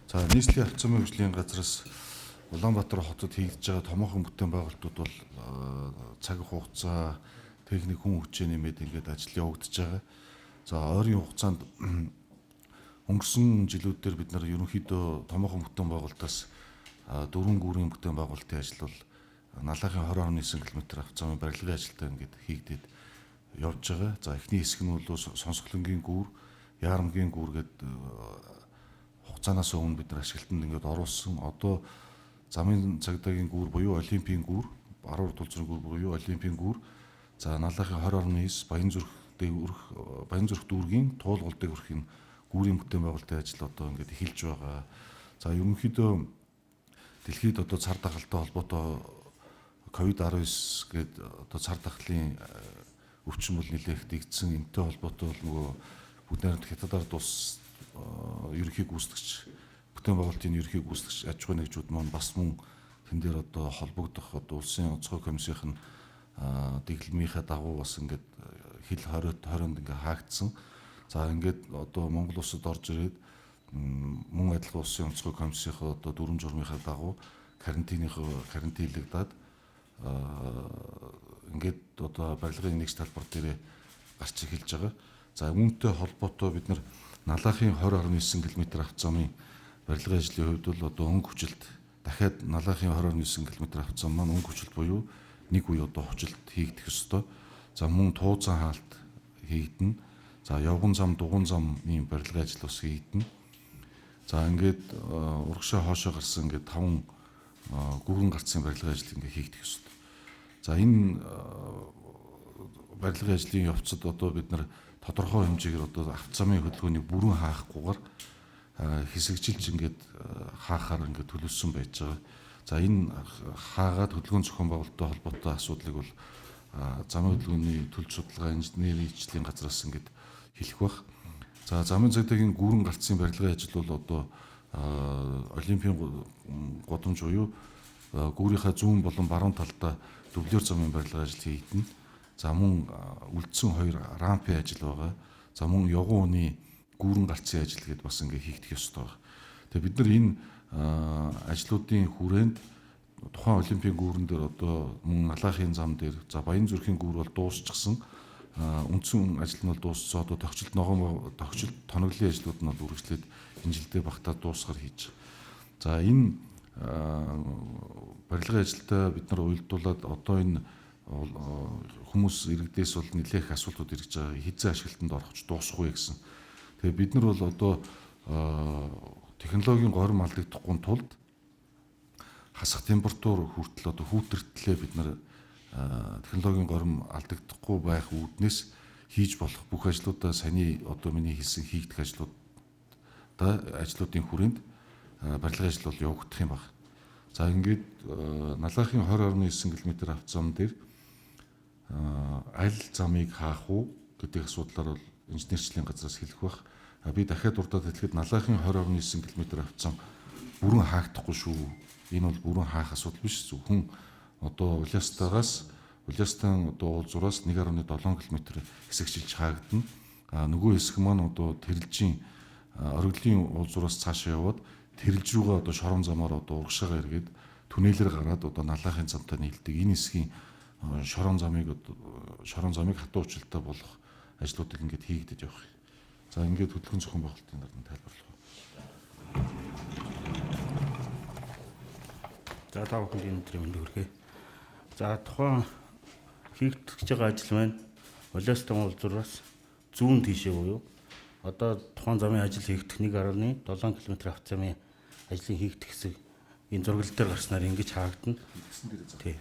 За, нийслэлийн авто замын хөгжлийн газраас Улаанбаатар хотод хийгдэж байгаа томоохон бүтээн байгуулалтууд бол цаг хугацаа, техник, хүн хүчээ нэмээд ингээд ажил явагдаж байгаа. За, ойрын хугацаанд өнгөрсөн жилүүдээр бид нар ерөнхийдөө томоохон бүтээн байгуулалтаас дөрвөн гүрийн бүтээн байгуулалтын ажил бол Налаахын 20.9 км авто замын барилгын ажилдаа ингээд хийгдээд явж байгаа. За, эхний хэсэг нь бол Сонсголонгийн гүүр, Яармгийн гүүр гэдэг хугацаанаас өмнө бид нар ашиглалтанд ингээд оруулсан. Одоо замын цагдаагийн гүүр буюу Олимпийн гүүр, баруун урд тулцрын гүүр буюу Олимпийн гүүр, за Налаахын 20.9, Баян зүрх дээгүүрх, Баян зүрх дүүргийн Туулгол дээгүүрх энэ гүүрийн бүтээн байгуулалтын ажил одоо ингээд эхэлж байгаа. За, ерөнхийдөө дэлхийд одоо цар тахалтай холбоотой COVID-19 гээд одоо цар тахлын өвчин бол нэлээх дэгдсэн. Энтэй холбоотой бол нөгөө бүгд найрамдах Хятад ард улс ерөнхий гүйцэтгэгч, бүтээн байгуулалтын ерөнхий гүйцэтгэгч аж ахуйн нэгжүүд маань бас мөн тэн дээр одоо холбогдох одоо улсын онцгой комиссийн дэглэмийнхээ дагуу бас ингээд хил 20 20-нд ингээд хаагдсан. За, ингээд одоо Монгол улсад орж ирээд мөн адилхан улсын онцгой комиссийнхаа одоо дүрэм журмынхаа дагуу карантинлагдаад ингээд одоо барилгын нэгж талбар дээрээ гарч эхэлж байгаа. За, үүнтэй холбоотой бид нар Налаахын 20.9 км авто замын барилгын ажлын хувьд бол одоо өнгө хүчлэлт дахиад Налаахын 20.9 км авто зам маань өнгө хүчлэлт буюу нэг үе одоо хүчлэлт хийгдэх ёстой. За, мөн тууцан хаалт хийгдэнэ. За, явган зам, дугуйн замын барилгын ажил бас хийгдэнэ. За, ингээд урагшаа хоошоо гарсан ингээд таван гүрэн гарцын барилгын ажил ингээд хийгдэх ёстой. За, энэ барилгын ажлын явцад одоо бид нар тодорхой хэмжээгээр одоо авто замын хөдөлгөөнийг бүрэн хаахгүйгээр хэсэгжилж ингээд хаахаар ингээд төлөвлөсөн байж байгаа. За, энэ хаагаад хөдөлгөөн зохион байгуулалттай холбоотой асуудлыг бол замын хөдөлгөөний төлж судалгаа инженерийн ижлийн газраас ингээд хэлэх байх. За, замын цагдаагийн гүрэн гарцын барилгын ажил бол одоо Олимпийн гудамж буюу гүүрийнхаа зүүн болон баруун талдаа дублер замын барилгын ажил хийгдэнэ. За, мөн үлдсэн хоёр рампын ажил байгаа. За, мөн явган үний гүүрэн гарцын ажил гэдээ бас ингээ хийгдэх ёстой байна. Тэгээ бид нар энэ ажлуудын хүрээнд тухайн Олимпийн гүүрэн дээр одоо мөн Налаахын зам дээр, за Баян зүрхийн гүүр бол дуусчихсан. Үндсэн ажил нь бол дууссан. Одоо тогтчлт ногоон тогтчлт тоноглолын ажлууд нь бол үргэлжлээд энэ жилдээ багтаа дуусгар хийж байгаа. За, энэ барилгын ажилдаа бид нар уялдуулаад одоо энэ хүмүүс иргэдээс бол нэлээх асуултууд ирж байгаа. Хизээ ашиглалтанд орох ч дуусах вэ гэсэн. Тэгээ бид нар бол одоо технологийн горим алдагдахгүй тулд хасах температур хүртэл одоо хүүтэртлээ бид нар технологийн горим алдагдахгүй байх үүднээс хийж болох бүх ажлуудаа саяны одоо миний хэлсэн хийгдэх ажлуудаа ажлуудын хүрээнд барилгын ажил бол явагдах юм байна. За, ингээд Налаахын 20.9 км авто зам дээр аль замыг хаах уу гэдэг асуудлаар бол инженерчлийн газраас хэлэх байх. Би дахиад дурдаад хэлэхэд Налаахын 20.9 км авто зам бүрэн хаагдахгүй шүү. Энэ бол бүрэн хаах асуудал биш. Зөвхөн одоо Улиастаагаас Улиастан одоо уулзуураас 1.7 км хэсэгчилж хаагдана. А нөгөө хэсэг маань одоо Тэрэлжийн оргилын уулзуураас цаашаа яваад Тэрэлж рүүгээ одоо шорон замаар одоо урагшаага эргээд түнэлэр гараад одоо Налаахын замтай нийлдэг. Энэ хэсгийн шорон замыг одоо шорон замыг хатуу уучлалтай болгох ажлуудыг ингээд хийгдэж явах. За, ингээд хөдөлгөөн зохион байгуулалтын дараа тайлбарлах. За, та бүхэнд энэ өдрийн мэндийг хүргэе. За, тухайн хийгдэж байгаа ажил маань Улиастан уулзуураас зүүн тийшээ буюу одоо тухайн замын ажил хийгдэх 1.7 км авто замын ажлын хийгдэх хэсэг энэ зураглал дээр гарснаар ингэж хаагдана. Тий.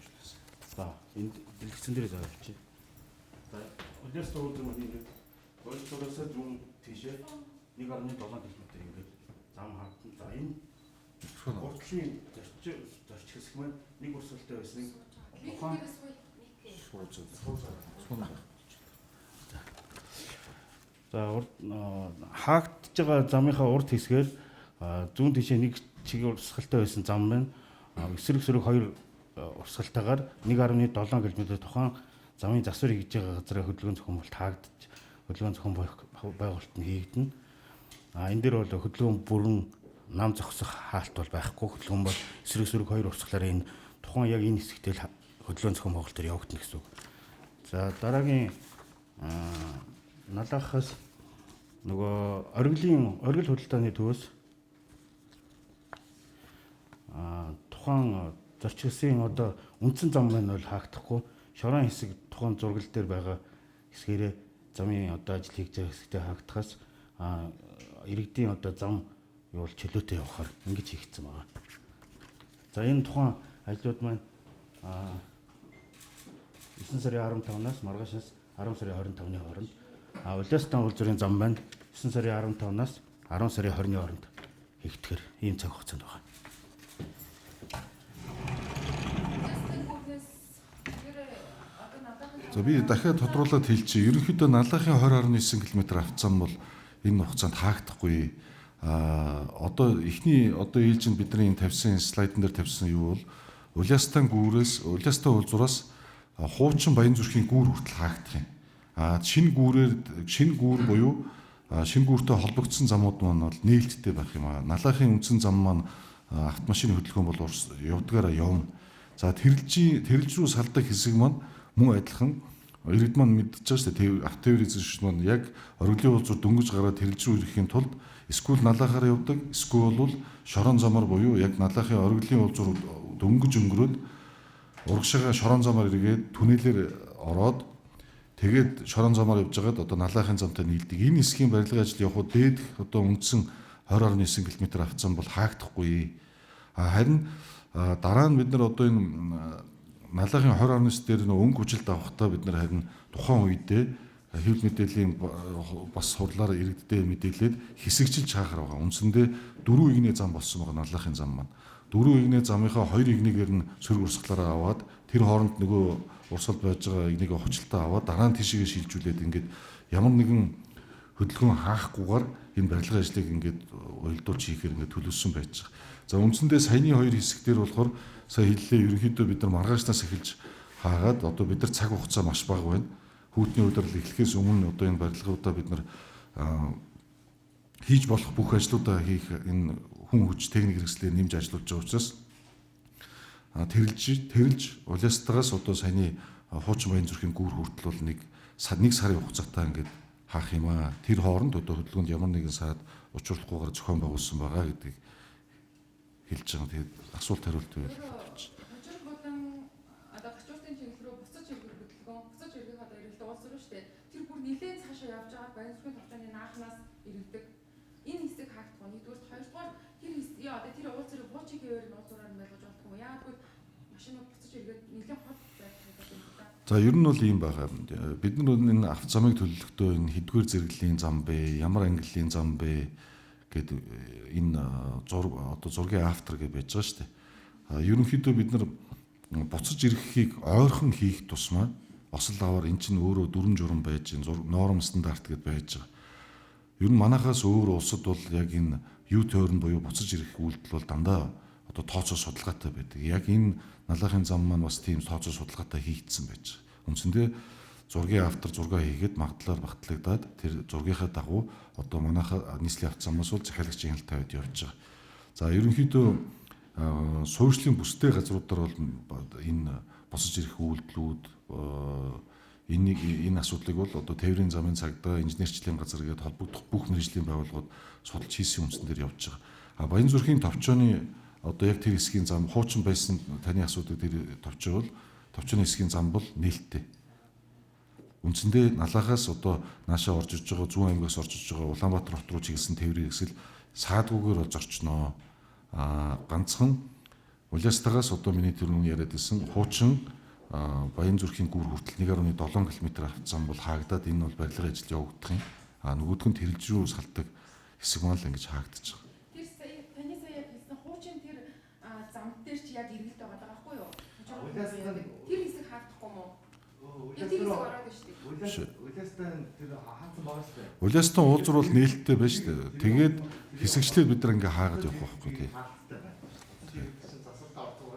За, энд дэлгэцэн дээр заавалчих. За, Улиастан уулзуур маань ингээд уулзуураас зүүн тийшээ 1.7 км ингээд зам хаагдана. За, энэ гуртлын зорчих хэсэг маань нэг урсгалтай байсныг тухайн За, урд хаагдж байгаа замынхаа урд хэсгээр зүүн тийшээ нэг чиг урсгалтай байсан зам байна. Эсрэг сөрөг хоёр урсгалтайгаар 1.7 км тухайн замын засвар хийж байгаа газраа хөдөлгөөн зохион байгуулалт хаагдаж хөдөлгөөн зохион байгуулалт нь хийгдэнэ. А энэ дээр бол хөдөлгөөн бүрэн нам зогсох хаалт бол байхгүй. Хөдөлгөөн бол эсрэг сөрөг хоёр урсгалаар энэ тухайн яг энэ хэсэгтэл хөдөлгөөн зохион байгуулалтаар явагдана гэсэн үг. За дараагийн Налаахаас нөгөө оргил худалдааны төвөөс тухайн зорчигсын одоо үндсэн зам маань бол хаагдахгүй. Шорон хэсэг тухайн зургал дээр байгаа хэсгээрээ замын одоо ажил хийж байгаа хэсэгтээ хаагдахаас иргэдийн одоо зам юу бол чөлөөтэй явахаар ингэж хийгдсэн байгаа. За энэ тухайн ажлууд маань 9 сарын 15-наас маргаашаас 10 сарын 25-ны хооронд, Улаастан уулзрын зам маань 9 сарын 15-наас 10 сарын 20-ны хооронд хийгдэхээр ийм цаг хугацаанд байгаа. За би дахиад тодруулаад хэлчихье. Ерөнхийдөө Налаахын 20.9 км авцсан бол энэ хугацаанд хаагдахгүй. Одоо эхний одоо ээлжинд бидний энэ тавьсан слайдн дээр тавьсан юу бол Улаастан гүүрээс Улаастан уулзураас Хуучин Баян зүрхийн гүүр хүртэл хаагдах юм. Шинэ гүүрээр шинэ гүүр буюу шинэ гүүртэй холбогдсон замууд маань бол нээлттэй байх юм аа. Налаахын үндсэн зам маань автомашины хөдөлгөөн бол явдгаараа явна. За тэрэлж рүү салдаг хэсэг маань мөн адилхан иргэд маань мэдчихэж байгаа шүү дээ. Автотээвэр эзэмшигч маань яг оргилын уулзуур дөнгөж гараад тэрэлж рүү ирэхийн тулд эсвэл Налаахаар явдаг, эсвэл бол шорон замаар буюу яг Налаахын оргилын уулзуур дөнгөж өнгөрөөд урагшаага шорон замаар эргээд түнэлээр ороод тэгээд шорон замаар явж байгаад одоо Налаахын замтай нийлдэг. Энэ хэсгийн барилгын ажил явахад дээдх одоо үндсэн 20.9 км авцсан бол хаагдахгүй. Харин дараа нь бид нар одоо энэ Налаахын 20.9 дээр нөө өнгө хүчилт авахдаа бид нар харин тухайн үедээ хэвлэл мэдээллийн бас хурлаар иргэддээ мэдээлээд хэсэгчилж хаахар байгаа. Үндсэндээ 4 игнэ зам болсон байгаа Налаахын зам маань. 4 игнэ замынхаа 2 игнэгээр нь сөрөг урсгалаараа аваад тэр хооронд нөгөө урсгал байж байгаа игнийг хувьчлалтаа аваад дараа нь тийшээгээ шилжүүлээд ингээд ямар нэгэн хөдөлгөөн хаахгүйгээр энэ барилгын ажлыг ингээд уялдуулж хийхээр ингээд төлөвлөсөн байж байгаа. За үндсэндээ саяны хоёр хэсэг дээр болохоор сая хэллээ, ерөнхийдөө бид нар маргаашнаас эхэлж хаагаад одоо бид нар цаг хугацаа маш бага байна. Хүүтний удирдал эхлэхээс өмнө одоо энэ барилгуудаа бид нар хийж болох бүх ажлуудаа хийх энэ хүн хүч техник хэрэгслээ нэмж ажиллуулж байгаа учраас тэрэлж Улаастагаас одоо саяны Хуучин Баян зүрхийн гүүр хүртэл бол нэг сарын хугацаатай ингээд хаах юм аа. Тэр хооронд одоо хөдөлгөөнд ямар нэгэн саад учруулахгүйгээр зохион байгуулсан байгаа гэдгийг хэлж байгаа. Тэгээд асуулт хариулт байвал хэлж. Хожир болон одоо гачууртын чиглэл рүү буцаж ирэх хөдөлгөөн, буцаж ирэх одоо эргэлт уулзруу шүү дээ. Тэр бүр нэлээд цаашаа явж байгаа Баян зүрхийн товчооны наахнаас иргэдэг. Энэ хэсэг хаагдахгүй. Нэгдүгээр, хоёрдугаар тэр хэсэг одоо тэр уулзрыг хуучин хэвээр нь уулзраар нь байлгаж болдгоо юм. Яагаад гэвэл машинууд буцаж эргээд нэлээд хол зайтай юм да. За ер нь бол ийм байгаа. Бид нар энэ авто замыг төлөвлөхдөө энэ хэдгээр зэрэглэлийн зам бэ, ямар ангиллын зам бэ гэдэг энэ зураг одоо зургийн автор гэж байж байгаа шүү дээ. Ерөнхийдөө бид нар буцаж ирэхийг ойрхон хийх тусмаа осол аваар эн чинь өөрөө дүрм журам байж норм стандарт гэд байж байгаа. Ер нь манахаас өөр улсад бол яг энэ U-turn буюу буцаж ирэх үйлдэл бол дандаа одоо тооцоо судалгаатай байдаг. Яг энэ Налаахын зам маань бас тийм тооцоо судалгаатай хийгдсэн байж байгаа. Үндсэндээ зургийн автор зураг хийгээд магадлалаар багтлагдаад тэр зургийнхаа дагуу одоо манайхаа нийслэлийн авто замаас бол захиалагчийн хяналт тавиад явж байгаа. За ерөнхийдөө суурьшлийн бүстэй газруудаар бол энэ босож ирэх үйлдэлүүд энийг энэ асуудлыг бол одоо тээврийн замын цагдаа, инженерчлийн газар гээд холбогдох бүх мэргэжлийн байгууллагууд судалж хийсэн үндсэн дээр явж байгаа. А Баян зүрхийн товчооны одоо яг тэр хэсгийн зам хуучин байсан таны асуудаг тэр товчоо бол товчооны хэсгийн зам бол нээлттэй. Үндсэндээ Налаахаас одоо наашаа орж иж байгаа Зүүн аймгаас орж иж байгаа Улаанбаатар хот руу чиглэсэн тээврийн хэсэл саадгүйгээр бол зорчноо. А ганцхан Улаастагаас одоо миний тэр нүн яриад байсан хуучин Баян зүрхийн гүр хүртэл 1.7 км авцсан бол хаагдаад энэ бол барилгын ажил явагдах юм. А нөгөөх нь тэрэлж рүү салдаг хэсэг маань л ингэж хаагдчих. Тэр сая таны сая яг хэлсэн хуучин тэр зам дээр чи яг эргэлт байгаа байхгүй юу? Тэр хэсэг хаагдахгүй мó? Тэр хэсэг ороод байна шүү дээ. Улаастан тэр хаацсан байгаа шүү дээ. Улаастан уулзруул нээлттэй байна шүү дээ. Тэгээд хэсэгчлээд бид нар ингээ хаагаад явах байхгүй тий.